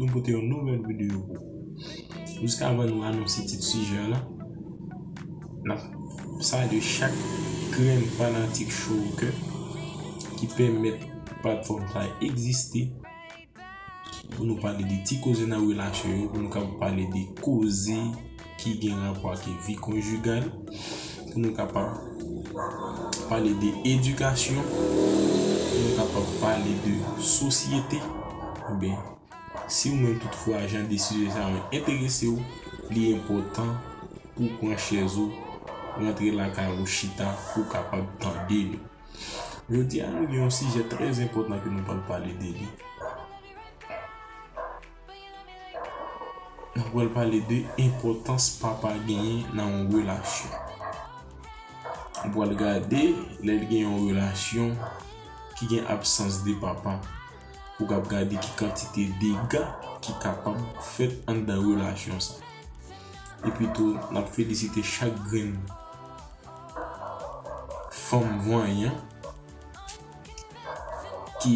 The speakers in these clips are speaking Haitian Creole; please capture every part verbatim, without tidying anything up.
nou pote yon nouvèl videyo pou ou. Jiska avan nou anonse tit sijè a, n ap salye chak grenn fanatik Show Cœur ki pèmèt platfòm sa a egziste, pou nou pale de ti koze nan relasyon yo, pou nou kapab pale de koze ki gen rapò ak vi konjigal, pou nou kapab pale de edikasyon, pou nou kapab pale de sosyete. Ebyen, si ou menm toutfwa jan de sijè sa yo enterese w, li enpòtan pou w pran chèz ou, rantre lakay ou chita pou w kapab tande nou. Jodi a, nou gen yon sijè trè enpòtan ke nou pral pale de li. Nou pral pale de enpòtans papa genyen nan yon relasyon. Ou pral gade lè l gen yon relasyon ki gen absans de papa, pou w kab gade ki kantite dega ki kapab fèt anndan relasyon sa. Epi tou, n ap felisite chak grenn fanm vanyan ki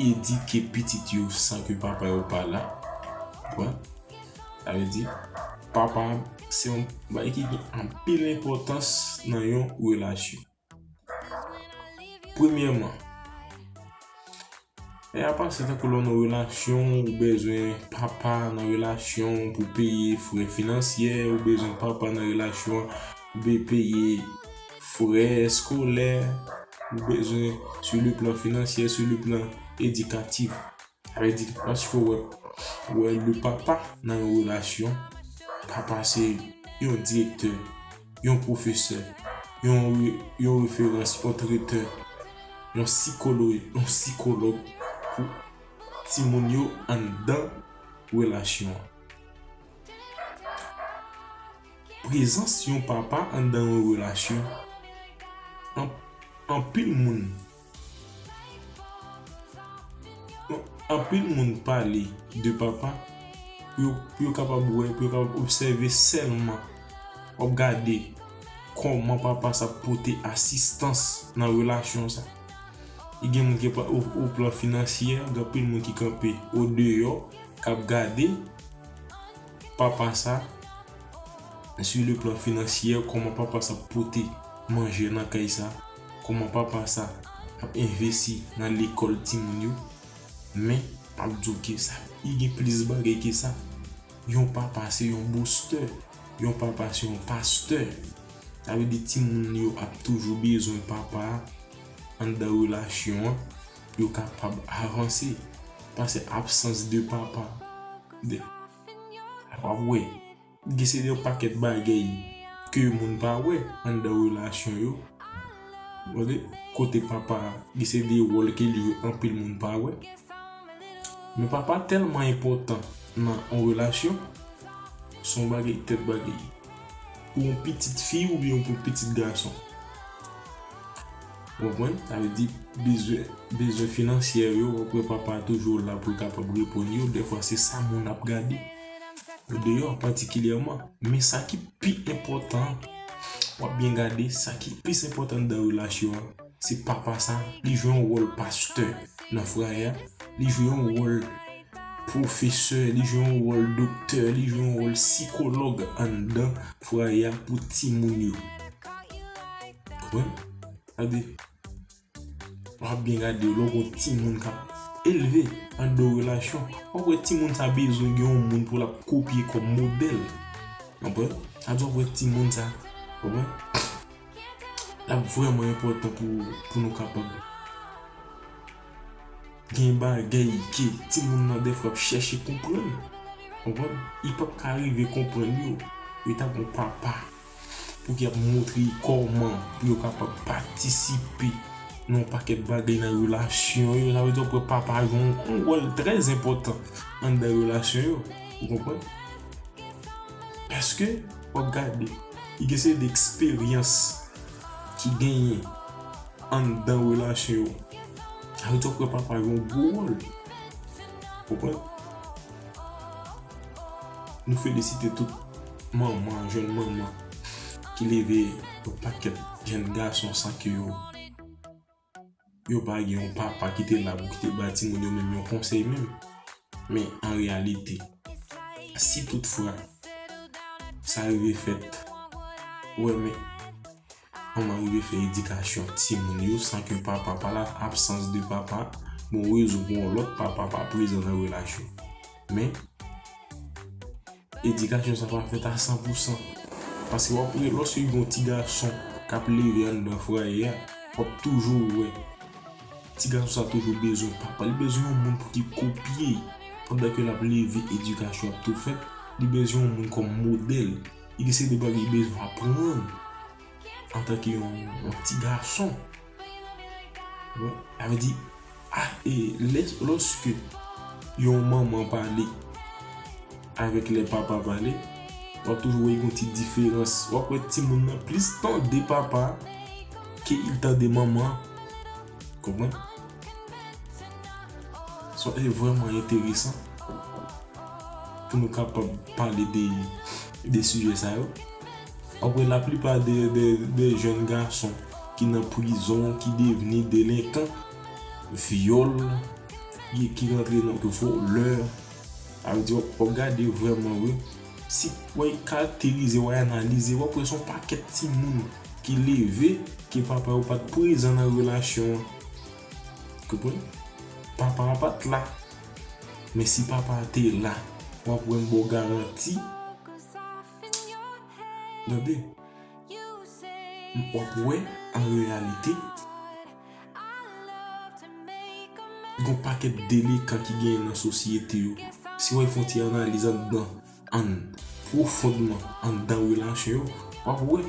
edike pitit yo san ke papa yo pa la. Bon, sa vle di, papa se yon bagay ki gen anpil enpòtans nan yon relasyon. Premyèman, e a panse tankou lè w nan relasyon, ou bezwen papa nan relasyon pou peye frè finansyè, ou bezwen papa nan relasyon pou pe-, peye frè eskolè, ou bezwen sou le plan finansyè, sou le plan edikatif. Sa vle di, lòske w wè, w wè le papa nan yon relasyon, papa se yon direktè, yon pwofesè, yon re-, yon referans, yon tretè, yon sikolo-, yon sikològ pou timoun yo anndan relasyon an. Prezans yon papa anndan yon relasyon, an-, anpil moun, anpil moun pale de papa pou yo, pou yo kapab wè, pou yo kapab obsève sèlman. W ap gade kòman papa sa ap pote asistans nan relasyon sa. Li gen moun ki pa, o, o plan finansyè, gen anpil moun ki kanpe odeyò, k ap gade papa sa, sou le plan finansyè, kòman papa sa ap pote manje nan kay sa, kòman papa sa ap envesti nan lekòl timoun yo. Men, m ap di w ke sa, li gen plis bagay ke sa. Yon papa se yon boostè, yon papa se yon pastè. Sa vle di timoun yo ap toujou bezwen papa a anndan relasyon an, pou yo kapab avanse. Paske absans de papa, de, w ap wè, gen se yon pakèt bagay ke moun pa wè anndan relasyon yo. Kote, kote papa a, gen se de wòl ke li jwe anpil moun pa wè. Men papa tèlman enpòtan nan yon relasyon, se yon bagay tèt bagay. Pou yon pitit fi oubyen pou yon pitit gason. Ou konprann? Sa vle di bezwen, bezwen finansyè yo, w ap wè papa a toujou la pou l kapab reponn yo. Dèfwa se sa moun ap gade. Odeyò patikilyèman. Men sa ki pi enpòtan, w ap byen gade, sa ki plis enpòtan nan relasyon an, se papa sa, li jwe yon wòl pastè nan fwaye a, li jwe yon wòl pwofesè, li jwe yon wòl doktè, li jwe yon wòl sikològ anndan fwaye a pou timoun yo. Konprann? Sa vle di, w ap byen gade, lè w gen yon timoun k ap elve anndan yon relasyon, w ap wè timoun sa bezwen gen yon moun pou l ap kopye kòm modèl. Konprann? Sa vle di w ap wè timoun sa, konprann? L ap vrèman enpòtan pou, pou nou kapab gen bagay ke timoun nan dèfwa ap chèche konprann. Konprann? Li p ap ka rive konprann yo. Li ta gon papa pou ki ap montre kòman pou yo kapab patisipe nan yon pakèt bagay nan relasyon yo. Sa vle di w ap wè papa jwe yon, yon wòl trè enpòtan anndan relasyon yo. Ou konprann? Paske, w ap gade, li gen seri de eksperyans ki genyen anndan relasyon yo. Sa vle di w ap wè papa jwe yon gwo wòl. Konprann? Nou felisite tout manman, jèn manman ki leve yon pakèt jèn gason san ke yo, yo pa gen yon papa ki te la pou ki te ba timoun yo menm yon konsèy menm. Men an reyalite, si toutfwa sa rive fèt, ou wè, men manman rive fè edikasyon timoun yo san ke papa pa la, absans de papa, gon rezon pou yon lòt papa pa prezan nan relasyon. Men, edikasyon sa pa fèt a san pou san. Paske w ap wè, lòske gen yon ti gason k ap leve anndan fwaye a, w ap toujou wè ti gason sa toujou bezwen papa. Li bezwen yon moun pou ki kopye. Pandan ke l ap leve, edikasyon ap tou fèt, li bezwen yon moun kòm modèl. Li gen seri de bagay li bezwen aprann antanke yon, yon ti gason. Bon, sa vle di, a, e, lè, lòske yon manman pale avèk lè papa pale, w ap toujou wè yon ti diferans. W ap wè timoun nan plis tande papa ke li tande manman. Konprann? Sa se vrèman enteresan pou nou kapab pale de, de sijè sa yo. W ap wè laplipa de, de, de jèn gason ki nan prizon, ki devni delenkan, vyòl, ki, ki rantre nan vòlè. Sa vle di, w ap gade vrèman vre. Si w al karakterize, w al analize, w ap wè se yon pakèt timoun ki leve, ke papa yo pa t prezan nan relasyon an. Konprann? Papa a pa t la. Men si papa a te la, w ap wè m ba w garanti. Tande. W ap wè, an reyalite, gon pakèt delenkan ki genyen nan sosyete yo. Si w al fè yon ti analiz anndan, ann pwofondman anndan relasyon yo, w ap wè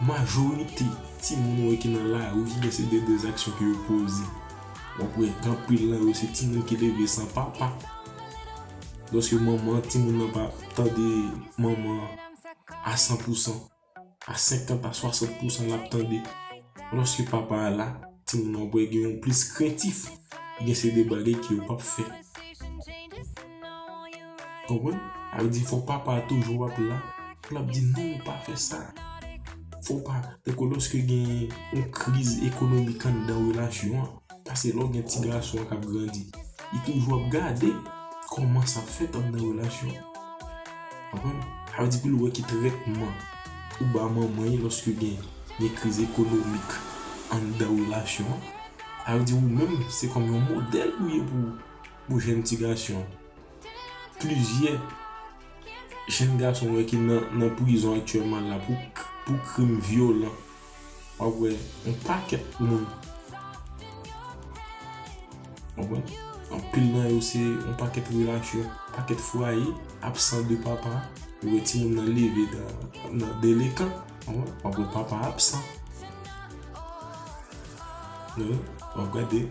majorite timoun ou wè ki nan lari ki gen se de, de aksyon ke yo poze. W ap wè gen anpil nan yo se timoun ki leve san papa. Lòske manman, timoun nan pa tande manman a san pou san, a senkant a swasant pou san l ap tande. Lòske papa a la, timoun nan ap gen yon plis krentif. Gen se de bagay ke yo p ap fè. Konprann? Sa vle di fò papa a toujou ap la pou l ap di non, pa fè sa. Fò pa, tankou lòske gen yon kriz ekonomik anndan relasyon an, paske lè w gen ti gason an k ap grandi, li toujou ap gade kòman sa ap fèt anndan relasyon an. Konprann? Sa vle di pou l wè ki trètman ou ba manman lòske gen, gen kriz ekonomik anndan relasyon an. Sa vle di ou menm, se kòm yon modèl ou ye pou, pou jèn ti gason. Plizyè jèn gason wè ki nan, nan prizon aktyèlman la pou, pou krim vyolan. W ap wè yon pakèt moun. Konprann? Anpil nan yo se yon pakèt relasyon, pakèt fwaye, absan de papa. Ou wè timoun nan leve nan, nan delenkan. Konprann? W ap wè papa absan. Non, w ap gade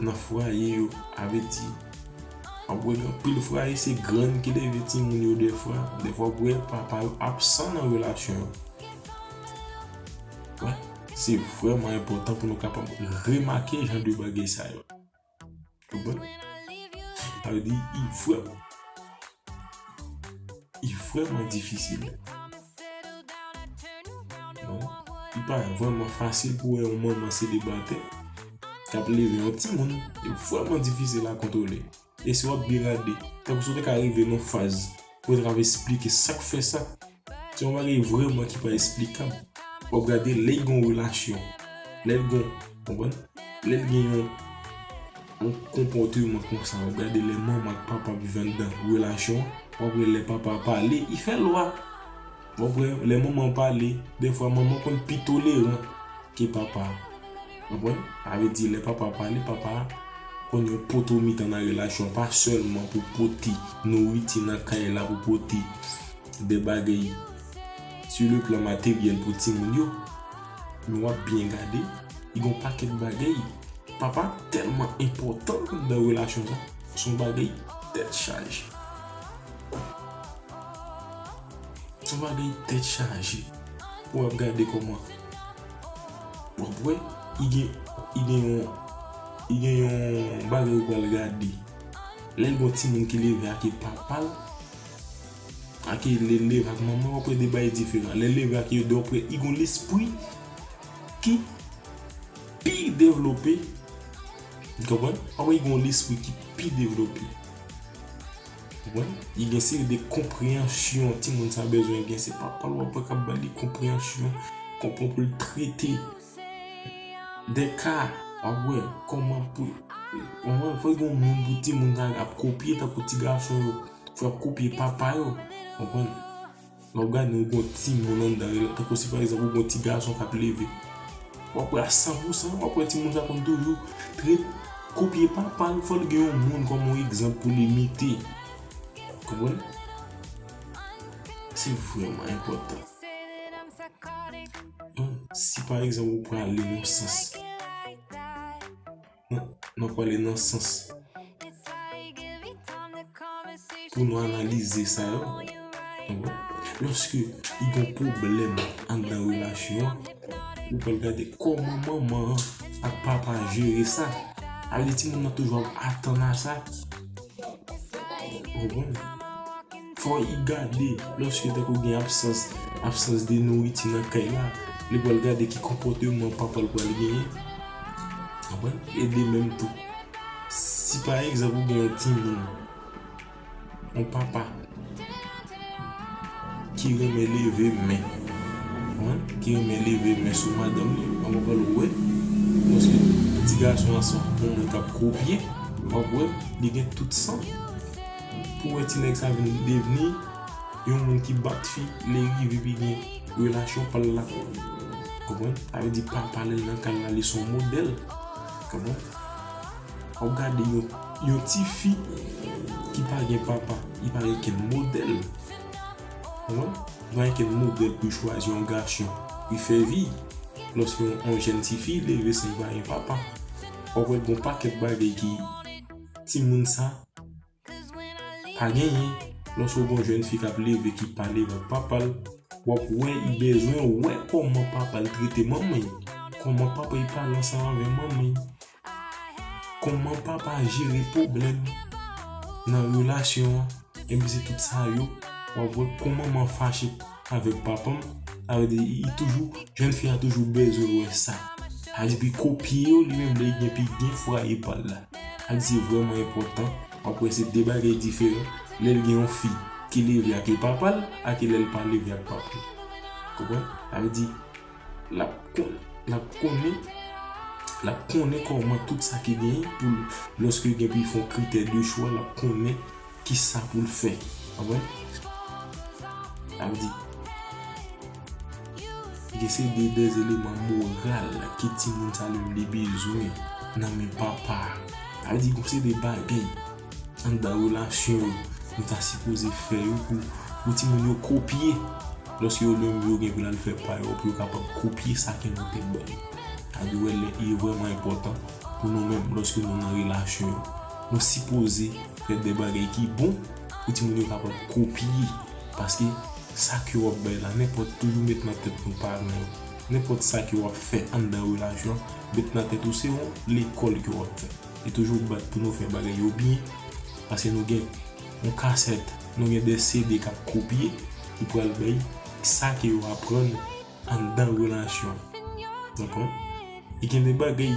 nan fwaye yo, sa vle di, w ap wè gen anpil fwaye se grann ki leve timoun yo defwa. Defwa w ap wè papa yo absan nan relasyon yo. Wè, se vrèman enpòtan pou nou kapab remake jan de bagay sa yo. Konprann? Sa vle di, li vrèman, li vrèman difisil. Non, li pa vrèman fasil pou wè yon manman selibatè k ap leve yon timoun. Li vrèman difisil a kontwole. E si w ap byen gade, tankou si w te ka rive nan faz pou w t ap esplike sa k fè sa, se yon bagay vrèman ki pa esplikab. W ap gade lè l gen yon relasyon, lè l gen, konprann? Lè l gen yon, yon konpòteman konsa, w ap gade lè manman ak papa ap viv anndan relasyon, w ap wè lè papa pale, li fè lwa. W ap wè lè manman pale, dèfwa manman konn pi toleran ke papa. Konprann? Sa vle di, lè papa pale, papa konn yon poto mitan nan relasyon, pa sèlman pou pote nouriti nan kay la, pou pote de bagay sou le plan materyèl pou timoun yo. Men w ap byen gade, li gon pakèt bagay. Papa tèlman enpòtan nan relasyon sa, se yon bagay tèt chaje. Se yon bagay tèt chaje. Pou w ap gade kòman. W ap wè, li gen, li gen yon, li gen yon bagay ou pral gade. Lè l gen yon timoun ki leve ak papa l, ak lè l leve ak manman l, w ap wè de bagay diferan. Lè l leve ak yo de, w ap wè, li gen yon lespri ki pi devlope. Ou konprann? W ap wè, li gen yon lespri ki pi devlope. Konprann? Li gen seri de konpreyansyon timoun sa bezwen gen. Se papa l w ap wè k ap ba li konpreyansyon, konprann pou l trete de ka, w ap wè kòman pou, konprann? Fò gen yon moun pou timoun sa ap kopye, tankou ti gason yo, fò y ap kopye papa yo, konprann? Lè w gade yon timoun anndan, tankou si pa egzanp ou gen yon ti gason k ap leve, w ap wè a san pou san, w ap wè timoun sa konn toujou trete, kopye papa l, fò l gen yon moun kòm yon egzanp pou l imite. Konprann? Se vrèman enpòtan. Bon, si pa egzanp ou prale nan sans, n ap prale nan sans pou nou analize sa yo. Lòske li gen pwoblèm anndan relasyon an, ou pral gade kòman manman an ak papa jere sa. Sa vle di timoun nan toujou ap atann a sa. Ou konprann? Fò li gade, lòske tankou gen absans, absans de nouriti nan kay la, li pral gade ki konpòteman papa l pral genyen. Konprann? E de menm tou, si pa egzanp ou gen yon timoun, yon papa ki renmen leve men, konprann? Ki renmen leve men sou madanm li, w ap wè, lòske ti gason an se yon moun k ap kopye, w ap wè, li gen tout sans pou wè ti nèg sa vin devni yon moun ki bat fi, lè rive pi gen relasyon pa l la. Konprann? Sa vle di papa l nan kay la, li se yon modèl. Konprann? W ap gade yon, yon tifi ki pa gen papa, li pa gen kenn modèl. Konprann? Li pa gen kenn modèl pou chwazi yon gason pou fè vi. Lòske yon, yon jèn tifi leve san li pa gen papa, w ap wè gon pakèt bagay ki timoun sa pa genyen. Lòske w gen yon jèn fi k ap leve ki pa leve ak papa l, w ap wè li bezwen wè kòman papa l trete manman l, kòman papa l pale ansanm avè manman l, kòman papa jere pwoblèm nan relasyon an. Epi se tout sa yo, w ap wè kòman manman fache avèk papa m, sa vle di li toujou, jèn fi a toujou bezwen wè sa. Sa vle di pi kopye yo, li menm lè li gen pi gen fwaye pa l la. Sa vle di se vrèman enpòtan. W ap wè se de bagay diferan lè l gen yon fi ki leve ak papa l, ak lè l pa leve ak papa l. Konprann? Sa vle di l ap kon-, l ap konnen, l ap konnen kòman tout sa ki genyen pou l, lòske gen pou l fè yon kritè de chwa, l ap konnen ki sa pou l fè. Konprann? Sa vle di, gen se de, de eleman moral ke timoun sa li menm li bezwen nan men papa a. Sa vle di, gon se de bagay anndan relasyon yo, nou ta sipoze fè yo pou, pou timoun yo kopye. Lòske yo menm yo gen pou y al fè pa yo, pou yo kapab kopye sa ke nou te ba yo. Sa vle di, wè, lè, li vrèman enpòtan pou nou menm, lòske nou nan relasyon yo, nou sipoze fè de bagay ki bon pou timoun yo kapab kopye. Paske sa ke w ap bay la, nenpòt, toujou met nan tèt nou paran yo, nenpòt sa ke w ap fè anndan relasyon, met nan tèt ou se yon lekòl ke w ap fè. E toujou bat pou nou fè bagay yo byen, paske nou gen yon kasèt, nou gen de C D k ap kopye, ki pral bay sa ke yo aprann anndan relasyon. Konprann? Li gen de bagay,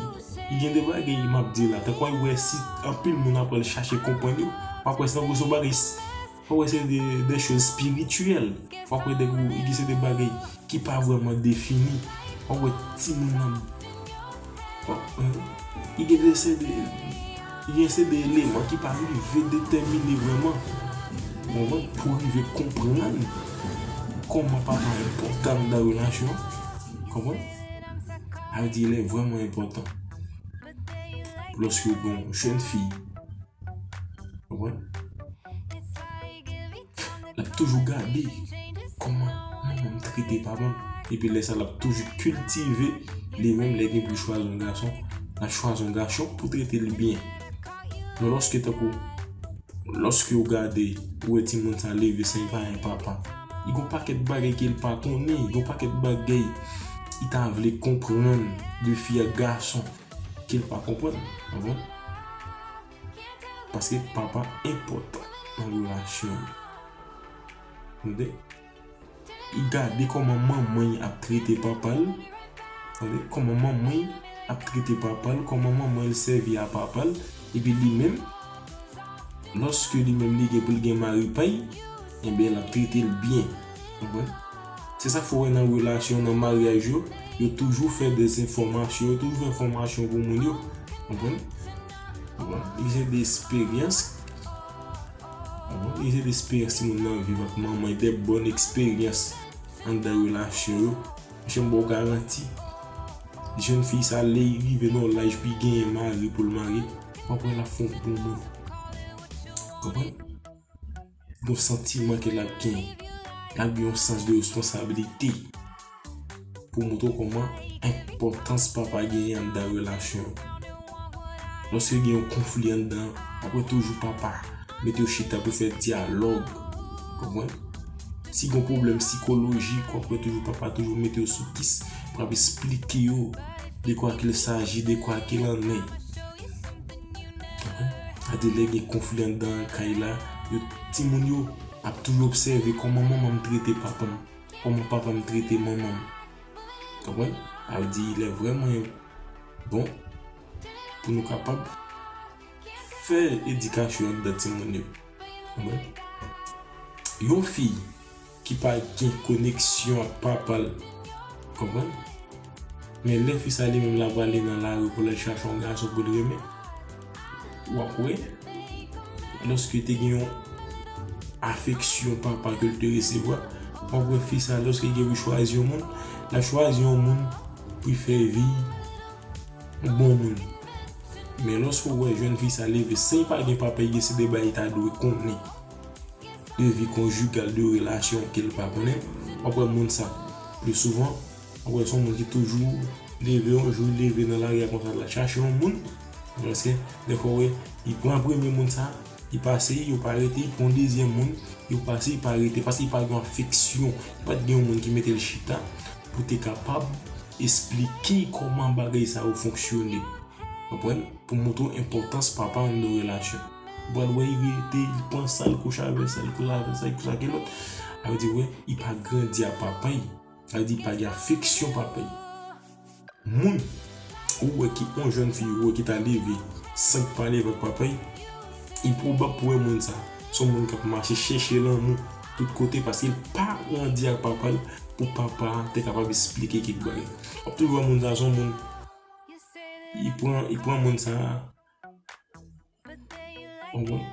li gen de bagay m ap di la, tankou w wè si anpil moun ap pral chache konprann yo, w ap wè se tankou se yon bagay, w ap wè se de, de choz espirityèl. W ap wè de, li gen se de bagay ki pa vrèman defini. W ap wè timoun nan, w ap, li gen de se de, li gen se de eleman ki pa rive detèmine vrèman. Konprann? Pou rive konprann kòman papa enpòtan nan relasyon. Konprann? Sa vle di, li vrèman enpòtan. Lòske w gen yon jèn fi, konprann? L ap toujou gade kòman manman m trete papa m. Epi lè sa, l ap toujou kiltive li menm lè gen pou l chwazi yon gason, l ap chwazi yon gason pou trete l byen. Men lòske tankou, lòske w gade, ou wè timoun sa leve san li pa gen papa, li gon pakèt bagay ke l pa konnen, li gon pakèt bagay li ta vle konprann de fi ak gason ke l pa konprann. Konprann? Paske papa enpòtan nan relasyon yo. Tande? Li gade kòman manman l ap trete papa l. Tande? Kòman manman l ap trete papa l, kòman manman l sèvi a papa l, epi li menm, Lòske li menm li gen pou l gen mari pa l, enben l ap trete l byen. Konprann? Se sa k fè w wè nan relasyon, nan maryaj yo, yo toujou fè dezenfòmasyon, yo toujou fè enfòmasyon pou moun yo. Konprann? Konprann? Li se de eksperyans. Konprann? Li se de eksperyans timoun nan viv ak manman, de bòn eksperyans anndan relasyon yo. Monchè, m ba w garanti, jèn fi sa, lè li rive nan yon laj pou li genyen mari, pou l marye, w ap wè l ap fè yon bon moun. Konprann? Gon santiman ke l ap genyen. L ap gen yon sans de responsablite pou montre w kòman enpòtans papa genyen anndan relasyon yo. Lòske gen yon konfli anndan, w ap wè toujou papa mete yo chita pou fè dyalòg. Konprann? Si gon pwoblèm sikolojik, w ap wè toujou papa toujou mete yo sou kis pou ap esplike yo de quoi qu'il s'agit, de quoi qu'il en est. Konprann? Gade lè gen konfli anndan kay la, yo, timoun yo ap toujou obsève kòman manman m trete papa m, kòman papa m trete manman m. Konprann? Sa vle di, il est vraiment bon pou nou kapab fè edikasyon anndan timoun yo. Konprann? Yon fi ki pa gen koneksyon ak papa l, konprann? Men lè fi sa li menm l ap prale nan lari pou l al chache yon gason pou l renmen, w ap wè, lòske te gen yon afeksyon papa ke l te resevwa, w ap wè fi sa, lòske gen pou chwazi yon moun, l ap chwazi yon moun pou l fè vi yon bon moun. Men lòske w wè jèn fi sa leve san l pa gen papa, li gen se de bagay li ta dwe konnen de vi konjigal, de relasyon ke l pa konnen, w ap wè moun sa, pli souvan, w ap wè se yon moun ki toujou leve, yon jou l leve nan lari a konsa, l al chache yon moun, paske dèfwa w wè, li pran premye moun sa, li pase, yo pa rete, li pran yon dezyèm moun, yo pase, li pa rete, paske li pa gen afeksyon, li pa t gen yon moun ki mete l chita pou te kapab esplike kòman bagay sa yo fonksyone. Konprann? Pou montre w enpòtans papa anndan relasyon. Ou pral wè, li rete, li pran sa, li kouche avè sa, li kouche avè sa, li kouche avè lòt. Sa vle di, wè, li pa grandi ak papa l. Sa vle di, li pa gen afeksyon papa l. Moun ou wè ki, yon jèn fi ou wè ki ta leve san l pa leve ak papa l, li pwobab pou wè moun sa se yon moun k ap mache chèche lanmou tout kote, paske l pa grandi ak papa l pou papa a te kapab esplike kèk bagay. W ap toujou wè moun sa se yon moun Li pran, li pran moun sa. Ou konprann?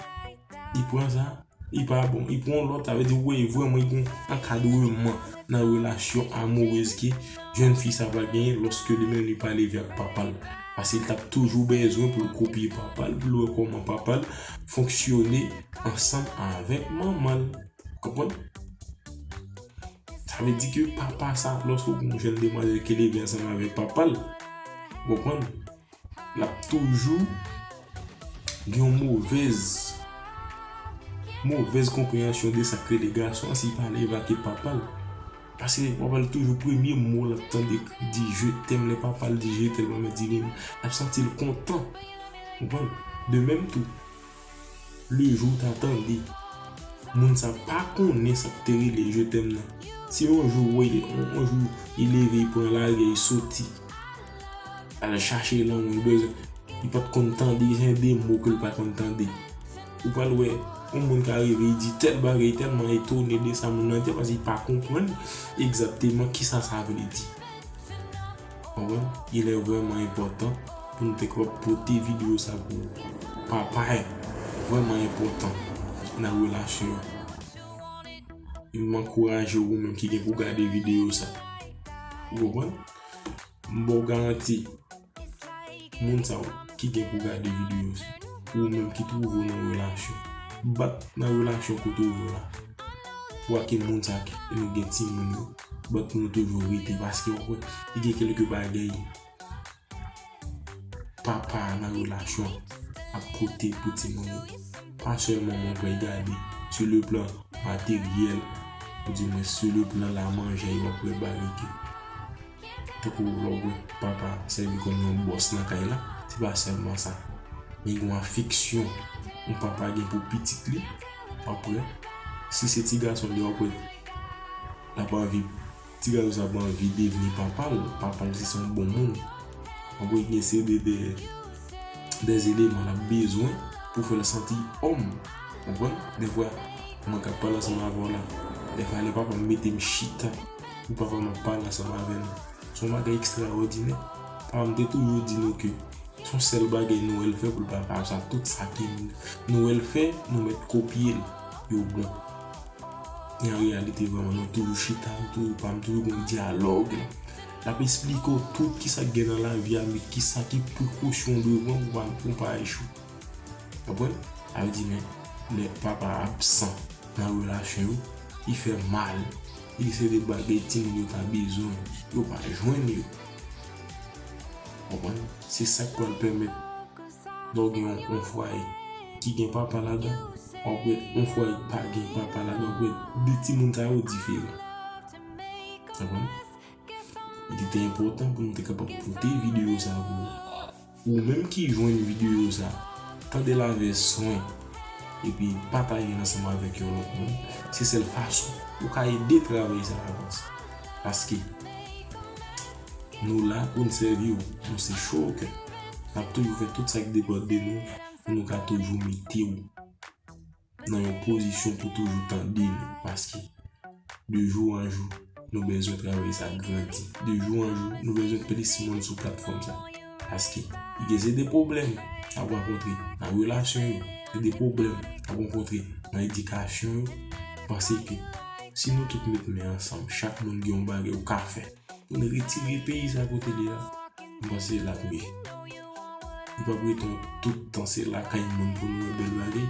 Li pran sa. Li pa bon. Li pran lòt, sa vle di, wi, vrèman, li gon ankadreman nan relasyon amourez ke jèn fi sa va genyen lòske li menm li pa leve ak papa l. Paske li t ap toujou bezwen pou l kopye papa l, pou l wè kòman papa l fonksyone ansanm avèk manman l. Konprann? Sa vle di ke papa sa, lòske w gen yon jèn demwazèl ki leve ansanm avèk papa l, w konprann, l ap toujou gen yon movèz, movèz konpreyansyon de sa k rele gason an si l pa leve ak papa l. Paske papa l toujou premye mo l ap tande di je t'aime, lè papa l di je t'aime, manman di li, l ap santi l kontan. Konprann? De menm tou, le jou w ta tande moun sa pa konnen sa k te rele je t'aime nan. Si yon jou, w wè, yon, yon jou, li leve, li pran lari, li soti, al chache lanmou, li bezwen, li pa t konn tande, gen de mo ke l pa konn tande. Ou pral wè, yon moun ka rive, li di tèl bagay, li tèlman etone de sa moun nan di a, paske li pa konprann egzakteman kisa sa vle di. Konprann? Il est vraiment important pou nou te kapab pote videyo sa pou papa yo. Vrèman enpòtan nan relasyon an. E m ankouraje w, ou menm ki gen pou gade videyo sa. Ou konprann? M ba w garanti, moun sa yo ki gen pou gade videyo sa, ou menm ki twouve w nan relasyon, bat nan relasyon kote w ye la. Ou ak moun sa ki, nou gen timoun yo, bat pou nou toujou rete, paske w konprann, li gen kèlke bagay papa nan relasyon ap pote pou timoun yo. Pa sèlman mwen pral gade sou le plan materyèl, ou di mwen sou le plan la manje, w ap wè bagay ke tankou lè w wè papa sèvi kòm yon bòs nan kay la, se pa sèlman sa. Men gen yon afeksyon yon papa gen pou pitit li, w ap wè. Si se ti gason li, w ap wè l ap anvi, ti gason sa ap anvi devni papa l, papa l si se yon bon moun. W ap wè gen se de, de, de eleman l ap bezwen pou fè l santi òm. Konprann? Dèfwa, mwen k ap pale ansanm avè w la. Dèfwa, lè papa m mete m chita, pou papa m ap pale ansanm avè m. Se yon bagay ekstraòdinè. Papa m te toujou di nou ke se yon sèl bagay nou wè l fè pou l pa fè sa. Tout sa ke nou wè l fè, nou mèt kopye l. Yo bon. E an reyalite, vrèman, nou toujou chita, nou toujou pale, nou toujou gen dyalòg. L ap esplike w tout kisa k gen nan lavi a, men kisa ki prekosyon w dwe pran pou pa, pou pa echwe. Konprann? Sa vle di, men, lè papa absan nan relasyon yo, li fè mal. Li se de bagay timoun yo ta bezwen, yo pa jwenn yo. Konprann? Se sa k pral pèmèt lè w gen yon, yon fwaye ki gen papa ladan, w ap wè yon fwaye ki pa gen papa ladan, w ap wè de timoun sa yo diferan. Konprann? Li te enpòtan pou nou te kapab pote videyo sa pou ou. Ou menm ki jwenn videyo sa, tande l avè swen, epi pataje l ansanm avèk yon lòt moun. Se sèl fason ou ka ede travay sa avanse. Paske nou la pou n sèvi w, nou se chokè. N ap toujou fè tout sa k depann de nou, pou nou ka toujou mete w nan yon pozisyon pou toujou tande nou, paske de jou an jou, nou bezwen travay sa grandi. De jou an jou, nou bezwen plis moun sou platfòm sa. Paske, gen se de pwoblèm n ap rankontre nan relasyon yo, se de pwoblèm n ap rankontre nan edikasyon yo. Panse ke si nou tout met men ansanm, chak moun gen yon bagay ou ka fè pou n retire peyi sa kote li la, m panse l ap miye. Li p ap ret yon tout tan se lakay moun pou nou wè bèl bagay.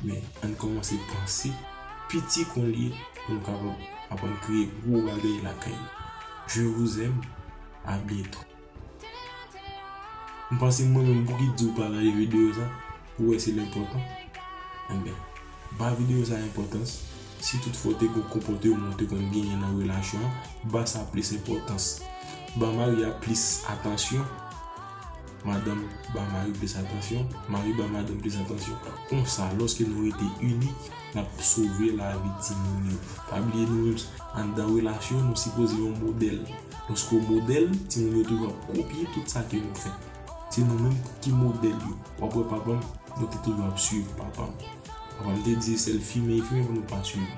Men, ann kòmanse panse piti kon l ye pou nou kapab aprann kreye gwo bagay lakay nou. Je vous aime, à bientôt. M panse mwen menm pou ki di w pataje videyo sa, ou wè se l enpòtan. Enben, ba videyo sa enpòtans. Si toutfwa w te gen yon konpòteman w te konn genyen nan relasyon an, ba sa plis enpòtans. Ba mari a plis atansyon. Madanm ba mari plis atansyon, mari ba madanm plis atansyon. Konsa, lòske nou rete ini, n ap sove lavi timoun yo. Pa bliye nou menm, anndan relasyon, nou sipoze yon modèl. Lòske w modèl, timoun yo toujou ap kopye tout sa ke nou fè. Se nou menm ki modèl yo. W ap wè papa m, nou te toujou ap swiv papa m. Papa m te di se sèl fimen, fimen pou nou pa swiv.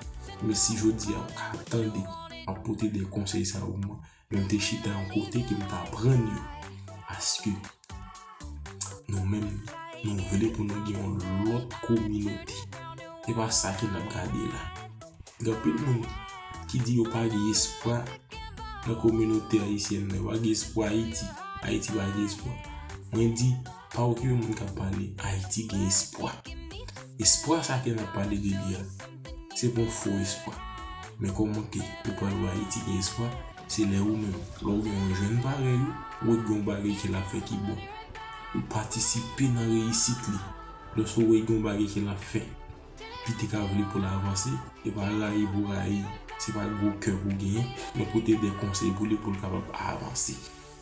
Men si jodi a w ka tande, m ap pote de konsèy sa yo pou mwen. Men m te chita yon kote ke m t aprann yo. Paske nou menm, nou vle pou nou gen yon lòt kominote. Se pa sa ke n ap gade la. Gen anpil moun ki di yo pa gen espwa nan kominote ayisyèn nan. Yo pa gen espwa Ayiti. Ayiti pa gen espwa. Mwen di, pa okipe moun k ap pale. Ayiti gen espwa. Espwa sa ke n ap pale de li a, se pa yon fo espwa. Men kòman ke ou pral wè Ayiti gen espwa? Se lè ou menm, lè w gen yon jèn parèy ou, ou wè gen yon bagay ke l ap fè ki bon. Ou patisipe nan reyisit li. Lòske w wè gen yon bagay ke l ap fè, li te ka vle pou l avanse, e pa rayi pou rayi, se pa gwo kè pou genyen, men pote de konsèy pou li pou l kapab avanse.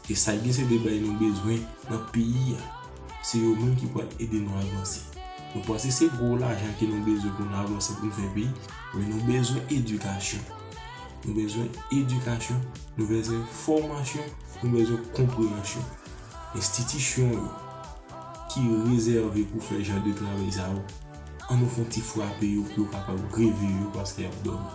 E sa gen se de bagay nou bezwen nan peyi a. Se yo menm ki pral ede nou avanse. Nou panse se gwo lajan ke nou bezwen pou nou avanse, pou nou fè peyi, men nou bezwen edikasyon. Nou bezwen edikasyon, nou bezwen fòmasyon, nou bezwen konpreyansyon. Enstitisyon yo ki rezève pou fè jan de travay sa yo, ann nou fè yon ti frape yo pou yo kapab reveye yo paske y ap dòmi.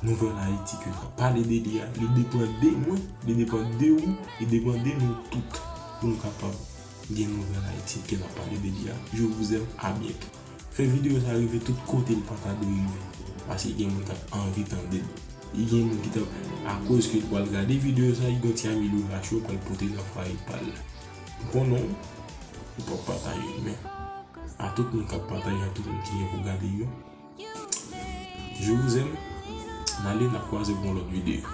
Nouvèl Ayiti ke n ap pale de li a, li depann de mwen, li depann de ou, li depann de nou tout pou nou kapab gen nouvèl Ayiti ke n ap pale de li a. Je vous aime, à bientôt. Fè videyo sa rive tout kote l pa ta dwe rive. Paske gen moun k ap anvi tande l. Li gen moun ki t ap, akoz ke l pral gade videyo sa, li gen ti amelyorasyon l pral pote nan fwaye pa l. M konnen w, ou p ap pataje l, men a tout moun k ap pataje, a tout moun ki gen pou gade yo, je vous aime. N ale, n ap kwaze pou yon lòt videyo.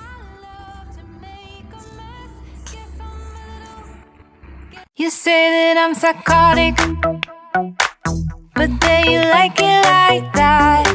You say that I'm psychotic, but then you like it like that.